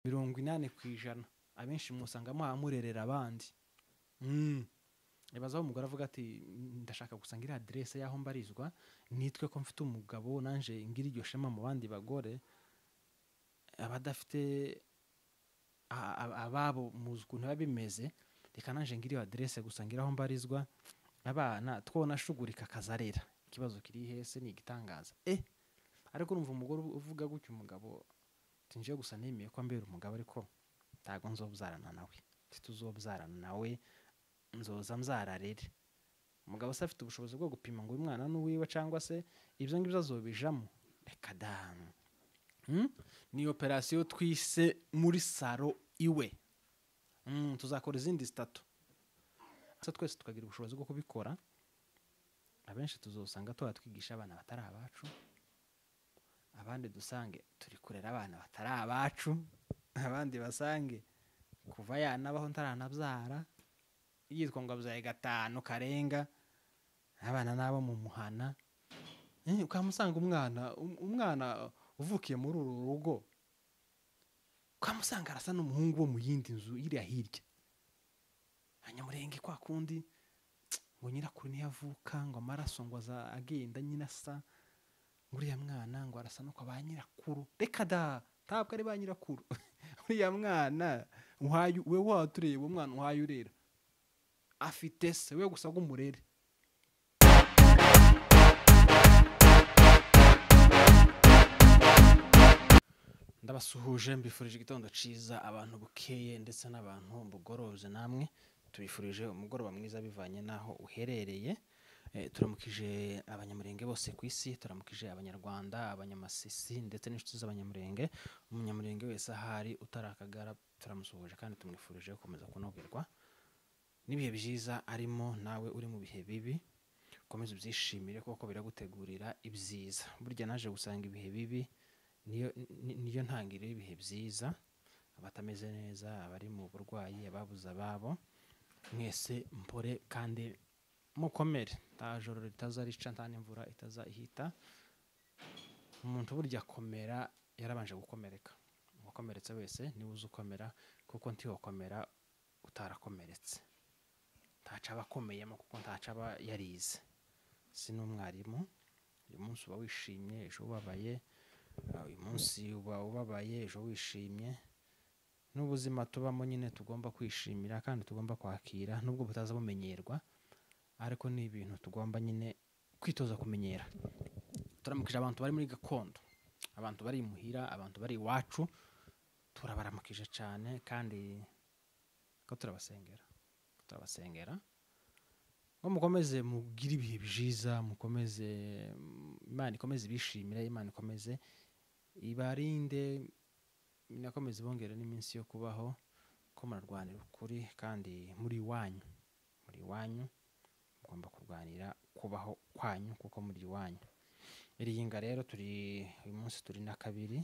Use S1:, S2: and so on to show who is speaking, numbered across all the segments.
S1: 80% abenshi musanga muhamurerera abandi. Ibazaho umugore avuga ati ndashaka gusa ngira adresse yaho mbarizwa, nitwe ko mfite umugabo nanje ngira iryo shema mu bandi bagore abadafite ababo muzi ukuntu biba bimeze, reka nanje ngira iyo adresse gusa ngira aho mbarizwa, abana twona shugurika kazarera. Ikibazo kiri hese ni igitangaza. Ariko urumva umugore uvuga gutyo umugabo tinje gusa nemeye ko ambera umugabo ariko ntago nzobyarana nawe, tituzobyarana nawe, nzoza mzararere. Umugabo se afite ubushobozi bwo gupima ngo uyu mwana n'uwiwe cyangwa se ibyo ngibyo azobijamo? Reka da. Ni operation twise muri saro iwe. Tuzakora izindi zitatu. Se twese tukagira ubushobozi bwo kubikora. Abenshi tuzosanga twatwigisha abana batari abacu, abandi dusange turi kurera abana batari abacu, abandi basange kuva yanabaho ntaranabyara yitwa ngo abyaye 5 karenga, abana nabo mu muhana. Ukamusanga umwana uvukiye muri uru rugo, ukamusanga arasa n'umuhungu wo mu yindi nzu iri hirya. Anyamurenge kwa kundi ngo nyirakuru ntiyavuka ngo amaraso ngo aza agenda nyina asa nguriya mwana ngo arasa no kwa ba nyirakuru. Reka da, ntabwo ari ba nyirakuru. Uriya mwana uhaye we watureba umwana uhaye urera afite se we gusa ngo umurere. Ndabasuhuje mbifurije igitondo ciza abantu bukeye ndetse n'abantu bugorobye, namwe tubifurije umugoroba mwiza bivanye naho uherereye. Turamukije abanyamurenge bose ku isi, turamukije abanyarwanda, abanyamasisi ndetse n'inshuti z'abanyamurenge. Umunyamurenge wese ahari utarakagara turamusuhuje kandi tumwifurije gukomeza kunogerwa n'ibihe byiza arimo. Nawe uri mu bihe bibi komeza ubyishimire kuko biragutegurira ibyiza. Burya naje gusanga ibihe bibi niyo ntangiriro y'ibihe byiza. Abatameze neza, abari mu burwayi, ababuze ababo, mwese mpore kandi mukomere. Nta joro ritaza rica, nta n'imvura itaza ihita. Umuntu burya akomera yarabanje gukomereka. Uwakomeretse wese niwe uzi ukomera, kuko ntiwakomera utarakomeretse. Ntaca aba akomeyemo kuko ntaca aba yarize. Si n'umwarimu, uyu munsi uba wishimye ejo ubabaye, uyu munsi uba ubabaye ejo wishimye. N'ubuzima tubamo nyine tugomba kwishimira kandi tugomba kwakira, nubwo butaza bumenyerwa, ariko ni ibintu tugomba nyine kwitoza kumenyera. Turamukije abantu bari muri gakondo, abantu bari imuhira, abantu bari iwacu, turabaramukije cyane kandi ko turabasengera, turabasengera ngo mukomeze mugire ibihe byiza, mukomeze Imana ikomeze ibishimire, Imana ikomeze ibarinde, inakomeze bongere n'iminsi yo kubaho, ko murarwanira ukuri kandi muri iwanyu, muri iwanyu mugomba kurwanira kubaho kwanyu kuko muri iwanyu. Iri yinga rero turi uyu munsi turi na kabiri,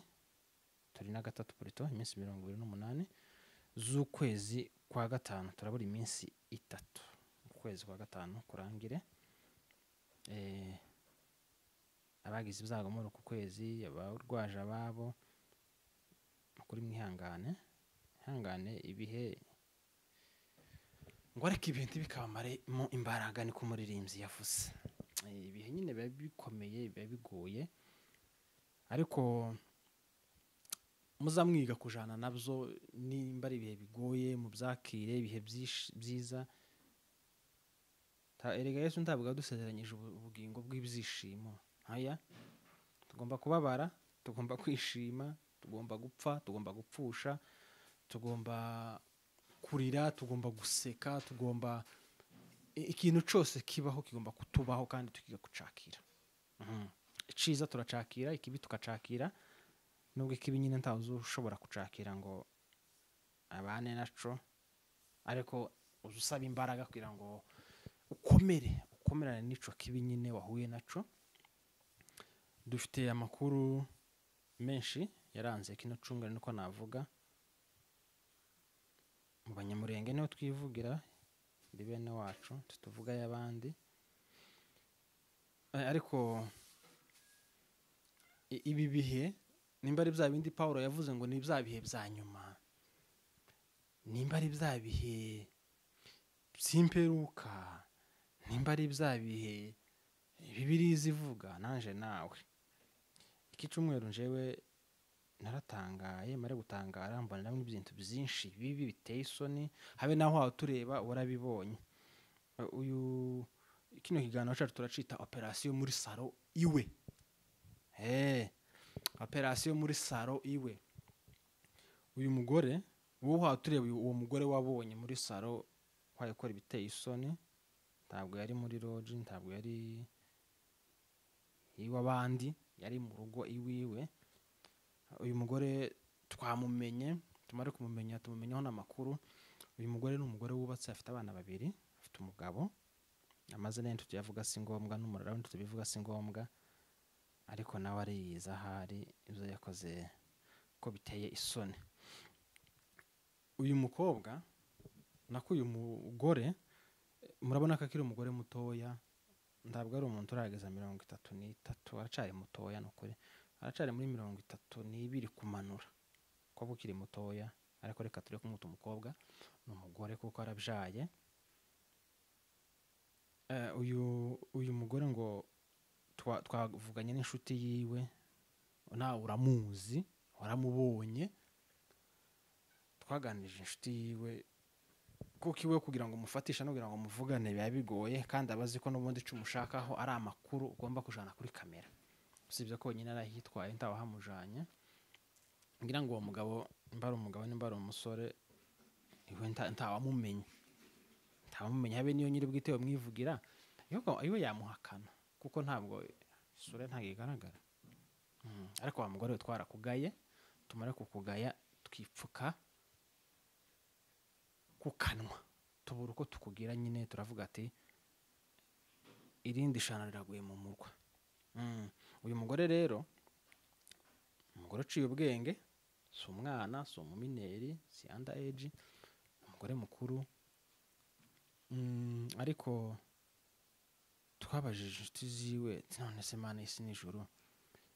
S1: turi na gatatu purito, iminsi 28 z'ukwezi kwa gatanu, turabura iminsi 3 ukwezi kwa gatanu kurangire. Abagize ibyago muri uku kwezi, abarwaje ababo, kuri mwihangane, ihangane ibihe ngo ariko ibintu bikabamaremo imbaraga, niko umuririmbyi yavuze. Ibihe nyine biba bikomeye, biba bigoye, ariko muzamwiga kujana nabyo. Nimba ari ibihe bigoye mubyakire, ibihe byiza. Erega Yesu ntabwo yadusezeranyije ubugingo bw'ibyishimo. Haya, tugomba kubabara, tugomba kwishima, tugomba gupfa, tugomba gupfusha, tugomba kurira, tugomba guseka, tugomba ikintu cyose kibaho kigomba kutubaho kandi tukiga kucakira. Iciza turacakira, ikibi tukacakira, nubwo ikibi nyine ntawe ushobora kucakira ngo abane naco, ariko uzusaba imbaraga kugira ngo ukomere, ukomerane n'ico kibi nyine wahuye naco. Dufite amakuru menshi yaranze kino cungane, niko navuga. Mu banyamurenge niho twivugira, ndi bene wacu, tutuvuga y'abandi. Ariko ibi bihe Nimba ari bya bindi Paulo yavuze ngo ni bya bihe bya nyuma, nimba ari bya bihe by'imperuka, nimba ari bya bihe Bibiliya izivuga, nanje nawe iki cyumweru njewe naratangaye, mare gutangara mbonera n'ibintu byinshi bibi biteye isoni, habe naho aho tureba warabibonye. Uyu kino kiganiro cyacu turacita operasiyo muri saro iwe. Operasiyo muri saro iwe. Uyu mugore wowe watureba, uwo mugore wabonye muri saro kwayikora ibiteye isoni, ntabwo yari muri lodge, ntabwo yari iw'abandi, yari mu rugo iwiwe. Uyu mugore twamumenye, tumare kumumenya tumumenyeho n'amakuru. Uyu mugore ni umugore wubatse, afite abana babiri, afite umugabo. Amazina ye tuyavuga si ngombwa, n'umurara we tubivuga si ngombwa, ariko nawe ariyizi ahari ibyo yakoze ko biteye isoni. Uyu mukobwa nako uyu mugore murabona ko akiri umugore mutoya, ntabwo ari umuntu urageza 33, aracari mutoya nukuri, aracari muri 32 kumanura, ko ukiri mutoya. Ariko reka tureke kumwita umukobwa, ni umugore kuko arabyaye. Uyu mugore ngo twavuganye n'inshuti yiwe, nawe uramuzi, waramubonye, twaganirije inshuti yiwe, kuko iwe kugira ngo mufatishe no kugira ngo muvugane biba bigoye, kandi abazi ko n'ubundi icyo umushakaho ari amakuru ugomba kujana kuri kamera. Usibye ko nyine arahitwaye ntawahamujanye, ngira ngo uwo mugabo nimba ari umugabo nimba ari umusore, iwe ntawamumenye, ntawamumenye, habe niyo nyiri bwite bamwivugira, iwe yamuhakana kuko ntabwo isura ntabwo igaragara. Ariko wa mugore we twarakugaye, tumare kukugaya twipfuka ku kanwa, tubura uko tukugira nyine, turavuga ati irindi shana riraguye mu murwa. Uyu mugore rero, umugore uciye ubwenge, si umwana, si umumineri, si under age, umugore mukuru. Ariko twabajije inshuti ziwe, none se Mana isi n'ijuru,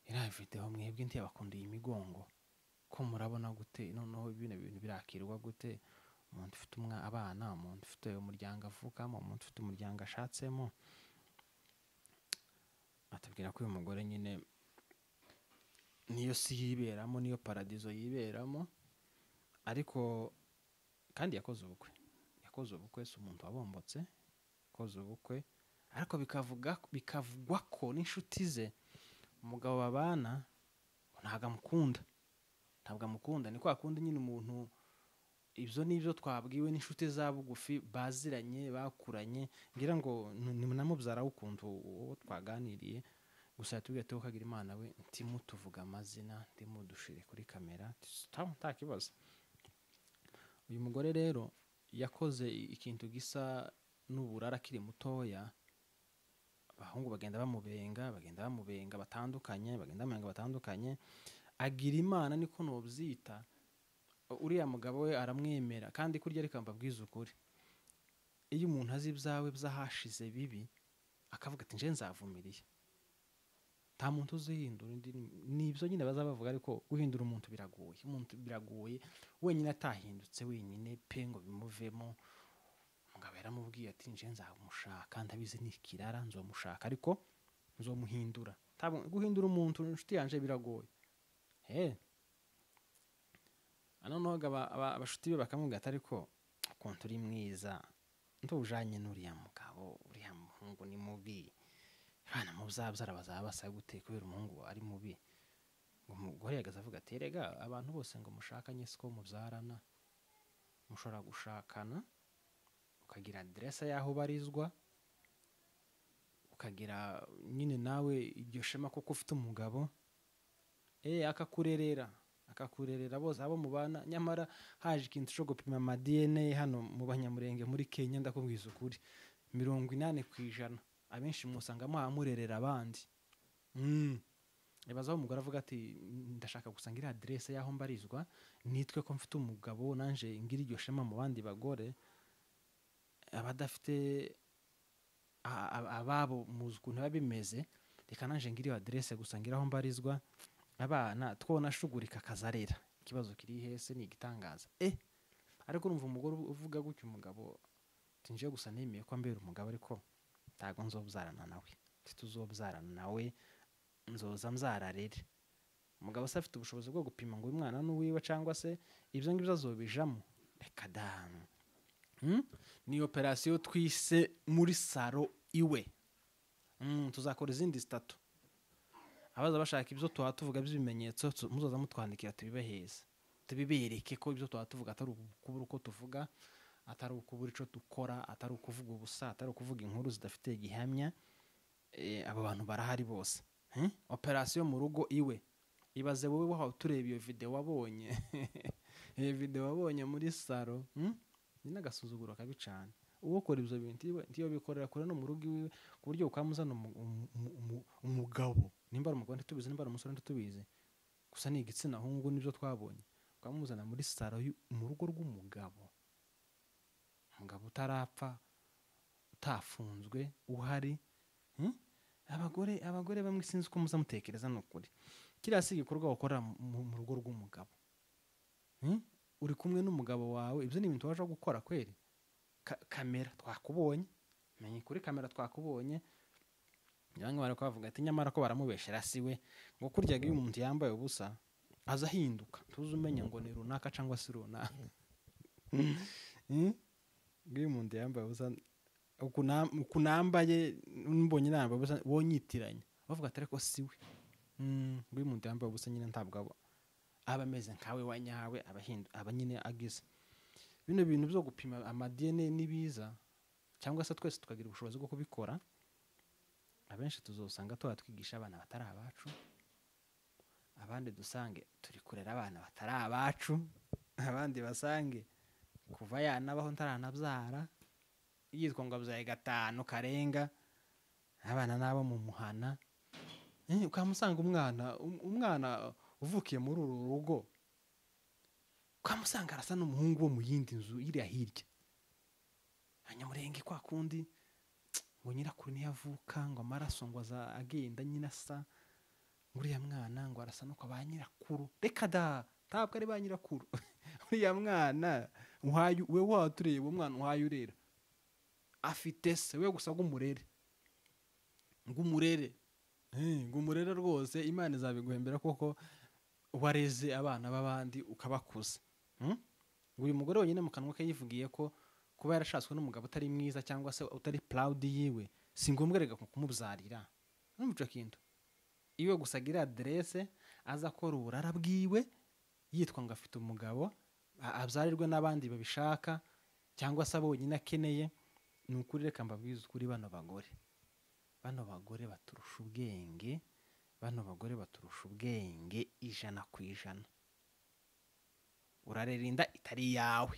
S1: iriya video mwebwe ntiyabakundiye imigongo, ko murabona gute? Noneho bino bintu birakirwa gute? Umuntu ufite abana, umuntu ufite umuryango avukamo, umuntu ufite umuryango ashatsemo. Atubwira ko uyu mugore nyine niyo si yiberamo, niyo paradizo yiberamo, ariko kandi yakoze ubukwe, yakoze ubukwe, si umuntu wabombotse, yakoze ubukwe, ariko bikavugwa ko n'inshuti ze umugabo babana ntabwo amukunda, ntabwo amukunda. Ni kwa kundi nyine umuntu, ibyo nibyo twabwiwe n'inshuti za bugufi baziranye, bakuranye, ngira ngo ni namubyara w'ukuntu uwo twaganiriye, gusa yatubwiye ati ukagira Imana we ntimutuvuga amazina, ntimudushire kuri kamera, nta kibazo. Uyu mugore rero yakoze ikintu gisa n'uburara akiri mutoya, abahungu bagenda bamubenga, bagenda bamubenga batandukanye, bagenda bamubenga batandukanye, agira Imana niko nobyita. Uriya mugabo we aramwemera, kandi kurya reka mbabwize ukuri, iyo umuntu azi ibyawe byahashize bibi akavuga ati nje nzavumiriye, nta muntu uzihindura undi. Nibyo nyine bazabavuga, ariko guhindura umuntu biragoye, umuntu biragoye wenyine atahindutse wenyine pe ngo bimuvemo. Umugabo yaramubwiye ati nje nzamushaka, ndabizi ni ikirara, nzomushaka ariko nzomuhindura. Guhindura umuntu inshuti yanje biragoye. Noneho abashuti be bakamubwira ati ariko ukuntu uri mwiza, ntujanye n'uriya mugabo, uriya muhungu ni mubi, abana muzabyara bazaba basa gute kubera umuhungu ari mubi? Ngo umugore yagaze avuga ati erega abantu bose ngo mushakanye siko mubyarana, mushobora gushakana ukagira aderese y'aho ubarizwa, ukagira nyine nawe iryo shema kuko ufite umugabo, akakurerera, akakurerera bose abo mubana. Nyamara haje ikintu cyo gupima ama DNA hano mu Banyamurenge muri Kenya, ndakubwiza ukuri 80% abenshi musanga muhamurerera abandi. Ibazaho umugore avuga ati ndashaka gusa ngira aderese y'aho mbarizwa, nitwe ko mfite umugabo nanje ngira iryo shema mu bandi bagore abadafite ababo muzi ukuntu biba bimeze, reka nanje ngira iyo aderese gusa ngira aho mbarizwa. Abana twonashugurika akazarera, ikibazo kiri hese? Ni igitangaza. Ariko urumva umugore uvuga gutyo, umugabo tinjiye gusa nemeye ko ambera umugabo, ariko ntago nzobyarana nawe, tituzobyarana nawe, nzoza mzararere. Umugabo se afite ubushobozi bwo gupima ngo uyu mwana n'uwiwe, cyangwa se ibyo ngibyo azobijamo? Reka da. Ni operasiyo twise muri saro iwe. Tuzakora izindi zitatu. Abaza bashaka ibyo tuba tuvuga by'ibimenyetso, muzoza mutwandikira tubibaheze, tubibereke ko ibyo tuba tuvuga atari ukubura uko tuvuga, atari ukubura icyo dukora, atari ukuvuga ubusa, atari ukuvuga inkuru zidafite gihamya. Abo bantu barahari bose. Operasiyo mu rugo iwe. Ibaze wowe wahawe tureba iyo video wabonye, iyo video wabonye muri saro, Ni n'agasuzuguro kabi cyane. Uwo ukora ibyo bintu iwe ntiyo bikorera kure no mu rugo iwe, ku buryo ukamuzana umugabo, nimba ari umugabo ntitubizi, nimba ari umusore ntitubizi, gusa ni igitsina hungu nibyo twabonye, ukamuzana muri saro mu rugo rw'umugabo, umugabo utarapfa, utafunzwe, uhari. Abagore bamwe sinzi uko muza mutekereza, ni ukuri kiriya si igikorwa wakorera mu rugo rw'umugabo. Uri kumwe n'umugabo wawe, ibyo ni ibintu waje gukora kweri? Kamera twakubonye, menye kuri kamera twakubonye. Bamwe bari kubavuga ati nyamara ko baramubeshera si we, ngo kurya iyo umuntu yambaye ubusa aza ahinduka, tuzi umenya ngo ni runaka cyangwa si runaka. Ngo iyo umuntu yambaye ubusa, ukunambaye mbonye nambaye ubusa wonyitiranya, bavuga ati ariko si we. Ngo iyo umuntu yambaye ubusa nyine ntabwo aba ameze nkawe wa nyawe, aba nyine agize bino bintu byo gupima ama DNA nibiza, cyangwa se twese tukagira ubushobozi bwo kubikora, abenshi tuzosanga tuba twigisha abana batari abacu, abandi dusange turi kurera abana batari abacu, abandi basange kuva yanabaho ntaranabyara, yitwa ngo abyaye 5 karenga, abana nabo mu muhana. Ukamusanga umwana uvukiye muri uru rugo, ukamusanga arasa n'umuhungu wo mu yindi nzu iriya hirya, Abanyamurenge kwa kundi ngo nyirakuru ntiyavuka, ngo amaraso ngo aza agenda nyina asa, ngo uriya mwana ngo arasa no kwa ba nyirakuru. Reka da, ntabwo ari ba nyirakuru. Uriya mwana uhaye we watureba, umwana uhaye urera afite se, we gusa ngumurere, ngumurere, ngumurere rwose, Imana izabiguhembera koko wareze abana b'abandi ukabakuza. Ngo uyu mugore wenyine mu kanwa ke yivugiye ko kuba yarashatswe n'umugabo utari mwiza cyangwa se utari proud yiwe, si ngombwa rega kumubyarira. Numva ico kintu iwe gusa agira adresse, aza akora uburara bwiwe yitwa ngo afite umugabo, abyarirwe n'abandi babishaka cyangwa se abo wenyine akeneye. Ni ukuri reka mbabwize ukuri, bano bagore baturusha ubwenge, bano bagore baturusha ubwenge 100%. Urarera inda itari iyawe,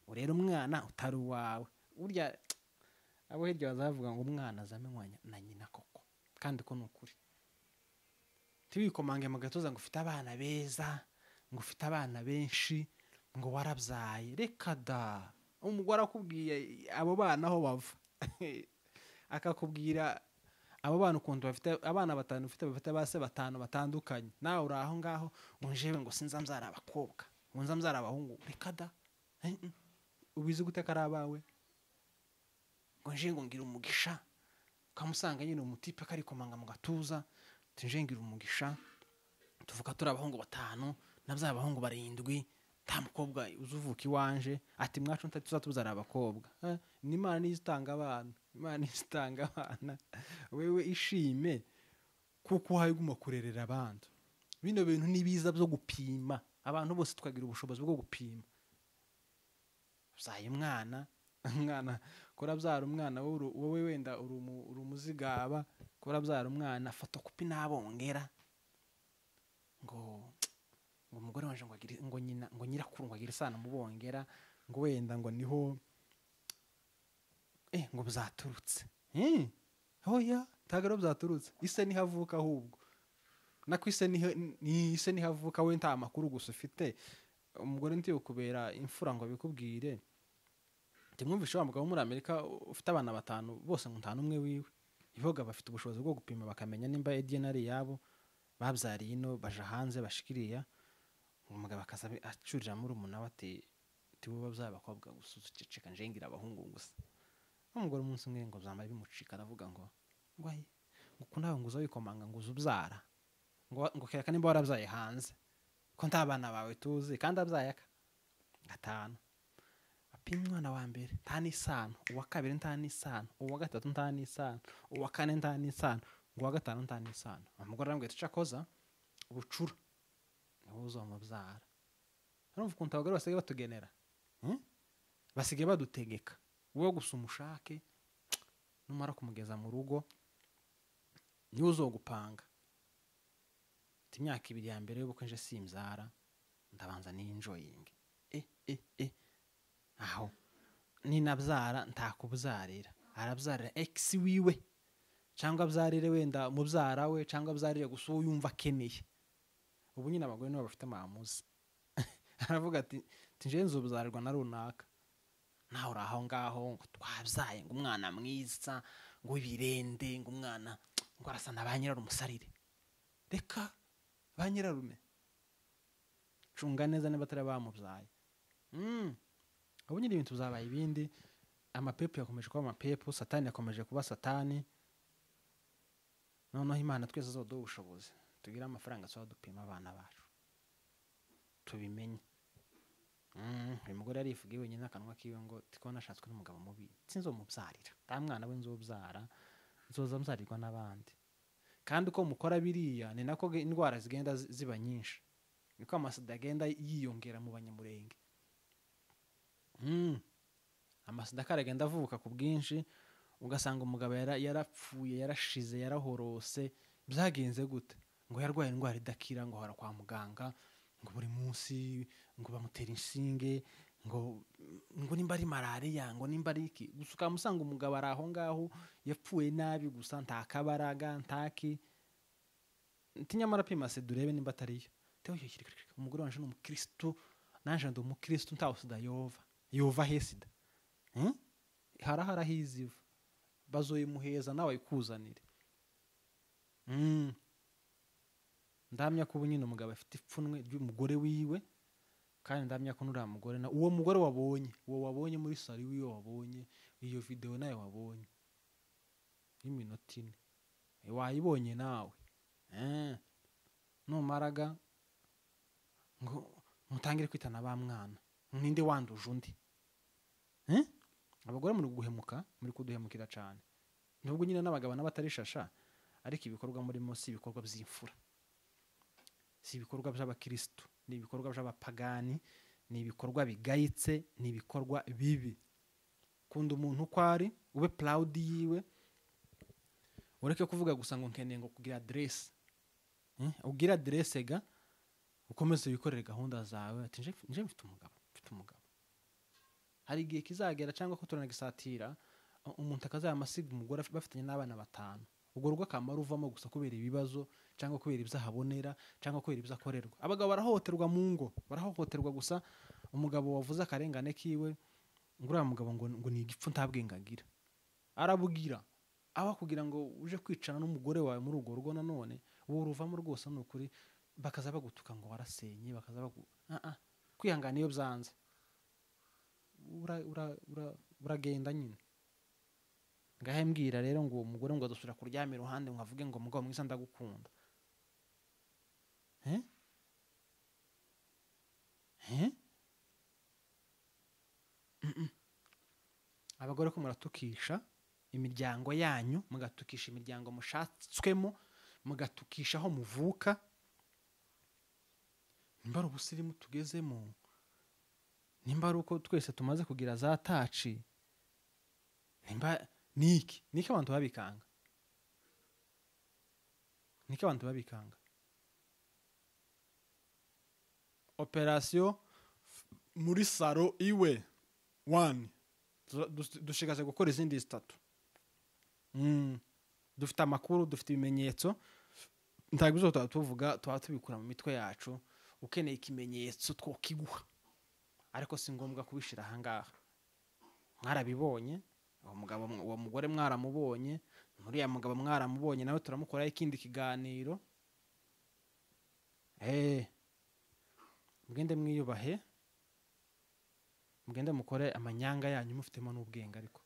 S1: urera umwana utari uwawe. Burya abo hirya bazavuga ngo umwana azamenywa na nyina koko, kandi ko ni ukuri. Ntiwikomange mu gatuza ngo ufite abana beza, ngo ufite abana benshi, ngo warabyaye. Reka da, umugore akubwiye abo bana aho bava, akakubwira abo bana ukuntu bafite abana 5 ufite, bafite base 5 batandukanye, nawe uri aho ngaho ngo njewe ngo sinza mbyara abakobwa, ngo nza mbyara abahungu. Reka da, ubizi gute ko ari abawe? Ngo nje ngo ngira umugisha, ukamusanga nyine umutipe karikomanga mu gatuza, nje ngira umugisha, tuvuga turi abahungu 5, nabyaye abahungu 7, nta mukobwa uzuvuka iwanje, ati mwacu ntituzatubyara abakobwa. Ni Imana niyo itanga abana, Imana niyo itanga abana. Wewe ishime kuko uhaye uguma kurerera abantu. Bino bintu ni biza byo gupima, abantu bose tukagira ubushobozi bwo gupima. Uzaye umwana, umwana kora byara umwana wowe wenda uri umuzigaba, kora byara umwana fotokopi nabongera ngo umugore wanje ngo agire ngo nyina ngo nyirakuru ngo agire isano mubongera, ngo wenda ngo niho ngo byaturutse. Oya tagaro byaturutse, ise niho avuka ahubwo nako ise niho ni ise niho avuka, we nta makuru gusa ufite. Umugore ntiyo kubera imfura ngo bikubwire. Timwumvishe wa mugabo muri Amerika ufite abana 5 bose ngo nta numwe wiwe. Iboga bafite ubushobozi bwo gupima bakamenya nimba DNA ari yabo. Babyariye ino baja hanze bashikiriya, umugabo akaza acurira muri umuntu ati tibo babyaye abakobwa gusa uceceka nje ngira abahungu gusa. Umugore umunsi umwe ngo byamara bimucika aravuga ngo ngo ayi ngo nawe ngo uzawikomanga ngo uzubyara ngo kereka nimba warabyaye hanze ko nta bana bawe tuzi kandi abyaye aka gatanu. Apimwe umwana wa mbere nta n'isano, uwa kabiri nta n'isano, uwa gatatu nta n'isano, uwa kane nta n'isano, ngo uwa gatanu nta n'isano. Umugore arambwira ati cakoza ubucura niwo uzomubyara. Urumva ukuntu abagore basigaye batugenera, basigaye badutegeka wowe gusa umushake, numara kumugeza mu rugo niwe uzogupanga. Ati imyaka 2 ya mbere y'ubukwe nje simbyara ndabanza ninjoyinge aho ninabyara ntakubyarira, arabyarira ex wiwe cyangwa abyarire wenda mubyara we cyangwa abyarire gusa uwo yumva akeneye. Ubu nyine abagore nibo bafite amamuzi. Aravuga ati nje nzobyarirwa na runaka, nawe uri aho ngaho ngo twabyaye ngo umwana mwiza ngo ibirende ngo umwana ngo arasa na ba nyirarumusarire. Reka ba nyirarume cunga neza niba atari bamubyaye. Ubu nyine ibintu byabaye ibindi, amapepu yakomeje kuba amapepu, satani yakomeje kuba satani. Noneho Imana twese azoduha ubushobozi tugire amafaranga tuba dupima abana bacu tubimenye. Uyu mugore arivuga wenyine akanwa kiwe ngo tiko nashatswe n'umugabo mubi sinzomubyarira, nta mwana we nzobyara, nzoza mzarirwa n'abandi. Kandi uko mukora biriya ni nako indwara zigenda ziba nyinshi, niko amasida agenda yiyongera mu Banyamurenge. Amasida karagenda avuka ku bwinshi, ugasanga umugabo yarapfuye, yarashize, yarahorose. Byagenze gute? Ngo yarwaye indwara idakira, ngo ahora kwa muganga, ngo buri munsi ngo bamutera inshinge, ngo nimba ari malaria, ngo nimba ari iki. Gusa ukamusanga umugabo ari aho ngaho yapfuye nabi gusa, nta kabaraga ntaki. Nyamara pima sida urebe nimba atariyo. Umugore wanje ni umukristo, nanje ndi umukristo, ntawe sida yova. Yova he sida? Harahara hiziva bazoyimuheza nawe ayikuzanire. Ndamya ko ubu nyine umugabo afite ipfunwe ry'umugore wiwe, kandi ndamya ko nuriya mugore na uwo mugore wabonye, uwo wabonye muri sari wiwe wabonye iyo video nayo wabonye y'iminota 4 wayibonye nawe. Numaraga ngo mutangire kwitana ba mwana, ninde wanduje undi? Abagore muri guhemuka, muri kuduhemukira cyane. Nubwo nyine n'abagabo n'abatarishasha, ariko ibikorwa murimo si ibikorwa by'imfura, si ibikorwa by'abakristo, ni ibikorwa by'abapagani, ni ibikorwa bigayitse, ni ibikorwa bibi. Kunda umuntu uko ari, ube proud yiwe, ureke kuvuga gusa ngo nkeneye ngo kugira address. Ugira address ga ukomeze wikorere gahunda zawe, ati nje mfite umugabo, mfite umugabo. Hari igihe kizagera cyangwa ko turanagisatira umuntu akazamasiga umugore bafitanye n'abana 5, ubwo rugo akamara uvamo gusa kubera ibibazo cyangwa kubera ibyo ahabonera cyangwa kubera ibyo akorerwa. Abagabo barahohoterwa mu ngo, barahohoterwa gusa. Umugabo wavuze akarengane kiwe ngo uriya mugabo ngo ni igipfu ntabwengagira, arabugira aho kugira ngo uje kwicana n'umugore wawe muri urwo rugo nanone wowe uruvamo rwose. Ni ukuri bakaza bagutuka ngo warasenye, bakaza bagu kwihangana iyo byanze uragenda nyine. Ngahe mbwira rero ngo umugore ngo adusubira kuryama iruhande ngo avuge ngo mugabo mwiza ndagukunda. Abagore ko muratukisha imiryango yanyu, mugatukisha imiryango mushatswemo, mugatukisha aho muvuka. Nimba ari ubusirimu tugezemo, nimba ari uko twese tumaze kugira za taci, nimba niki niki abantu babikanga, niki abantu babikanga. Operation muri saro iwe 1 dushigaje gukora izindi 3. Dufite amakuru, dufite ibimenyetso, ntabwo izo tuvuga tuba tubikura mu mitwe yacu. Ukeneye ikimenyetso twokiguha, ariko si ngombwa kubishira aha ngaha. Mwarabibonye uwo mugabo, uwo mugore mwaramubonye, uriya mugabo mwaramubonye, nawe turamukoraho ikindi kiganiro. Mugende mwiyubahe, mugende mukore amanyanga yanyu mufitemo n'ubwenge, ariko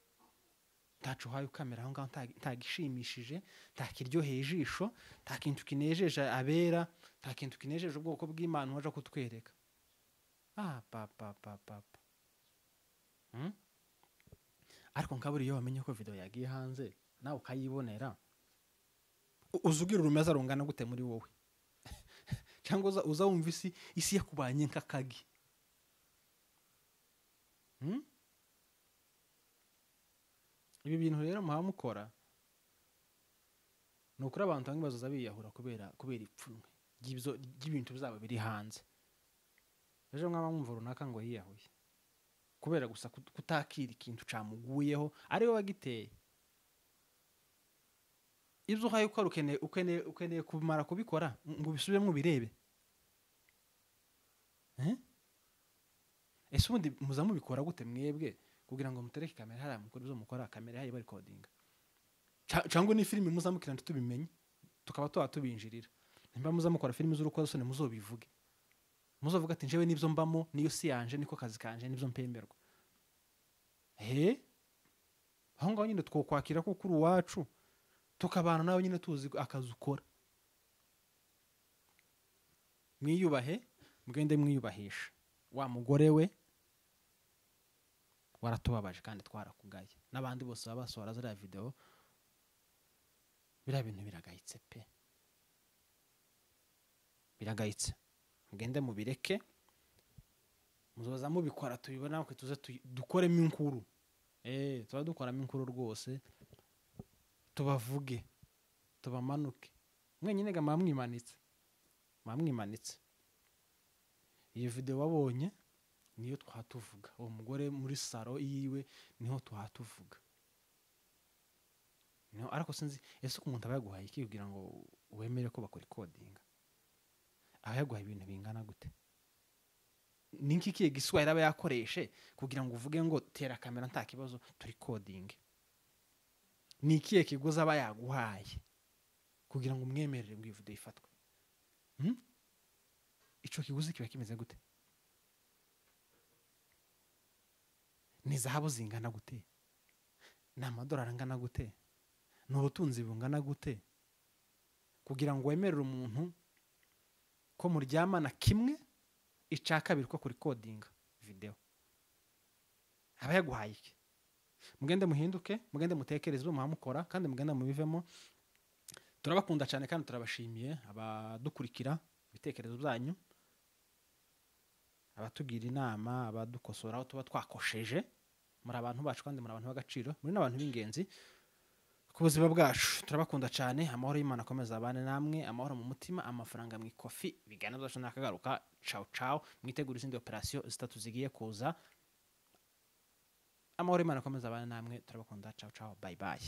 S1: ntacu uhaye ukamera aho ngaho, ntagishimishije, ntakiryoheye ijisho, nta kintu kinejeje abera, nta kintu kinejeje ubwoko bw'Imana waje kutwereka. Pa pa pa pa. Ariko nkaburi iyo wamenye ko video yagiye hanze nawe ukayibonera, uzugira urumeza rungana gute muri wowe? Cyangwa uza wumva isi yakubanye nk'akagi. Ibi bintu rero muhamukora ni ukuri abantu bamwe bazoza biyahura kubera ipfunwe ry'ibintu bizaba biri hanze. Ejo mwaba mwumva runaka ngo yiyahuye kubera gusa kutakira ikintu camuguyeho ari we wagiteye. Ibyo uhaye ukora ukeneye kumara kubikora ngo ubisubiremo ubirebe. Ese ubundi muza mubikora gute mwebwe kugira ngo mutereke kamera hariya mukore ibyo mukora, kamera hariya barikodinga? Cyangwa ni filime muza mukina ntitubimenye tukaba tuba tubinjirira. Nimba muza mukora filime z'urukozasoni muzobivuge, muzovuga ati njyewe nibyo mbamo, niyo si yanje, niko kazi kanje, nibyo mpemberwa. Aho ngaho nyine twokwakira ko kuri uwacu tukabana nawe nyine tuzi akazi ukora. Mwiyubahe, mugende mwiyubahisha. Wa mugore we waratubabaje kandi twarakugaye, n'abandi bose baba basohora ziriya video, biriya bintu biragayitse pe, biragayitse. Mugende mubireke, muzoza mubikora tubibona, tuze dukoremo inkuru. Tuba dukoramo inkuru rwose, tubavuge, tubamanuke. Mwenyine ga mwamwimanitse. Iyo video wabonye niyo twatuvuga. Uwo mugore muri saro yiwe niho twatuvuga. Niho, ariko sinzi ese ko umuntu aba yaguhaye iki kugira ngo wemere ko bakora recording? Aba yaguhaye ibintu bingana gute? Ninki kiye giswahili aba yakoreshe kugira ngo uvuge ngo tera kamera nta kibazo turi coding? Ni ikihe kiguzi aba yaguhaye kugira ngo umwemerere ngo ivude ifatwe? Ico kiguzi kiba kimeze gute? Ni zahabu zingana gute? Ni amadolari angana gute? Ni ubutunzi bungana gute kugira ngo wemerere umuntu ko muryamana kimwe ica kabiri ko kuri coding video? Aba yaguhaye iki? Mugende muhinduke, mugende mutekereze ibyo muhamukora kandi mugende mubivemo. Turabakunda cyane kandi turabashimiye abadukurikira, ibitekerezo byanyu, abatugira inama, abadukosora aho tuba twakosheje. Muri abantu bacu kandi muri abantu b'agaciro, muri n'abantu b'ingenzi ku buzima bwacu. Turabakunda cyane. Amahoro y'Imana akomeza abane namwe, amahoro mu mutima, amafaranga mu ikofi. Ibiganiro byacu nakagaruka. Ciao ciao. Mwitegure izindi operation zitatu zigiye kuza. Amahoro y'Imana akomeza abane namwe. Turabakunda. Ciao ciao, bye bye.